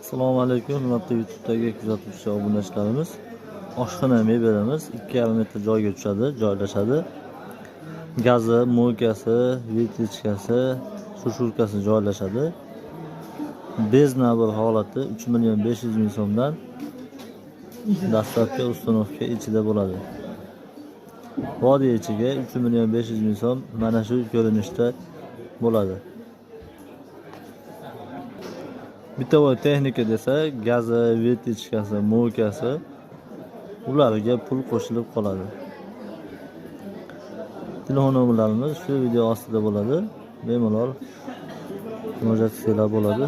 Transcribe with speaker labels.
Speaker 1: Assalomu alaykum, hurmatli YouTube'dagi kuzatuvchi obunachilarimiz. Oshxona mebelimiz 2,5 metr joyga tushadi, joylashadi. Gazi, mo'ykasi, vitichkasi, sushurkasi joylashadi. Без набор holati 3 million 500 ming so'mdan, доставка, установка ichida bo'ladi. Vodiy ichiga 3 million 500 ming so'm mana shu ko'rinishda bo'ladi. Бытовой texnika desa, gazi, vitichkasi, mo'ykasi, ularga pul qo'shilib qoladi. Telefon nomerlarimiz shu video ostida bo'ladi. Bemalol murojaat qilsanglar bo'ladi.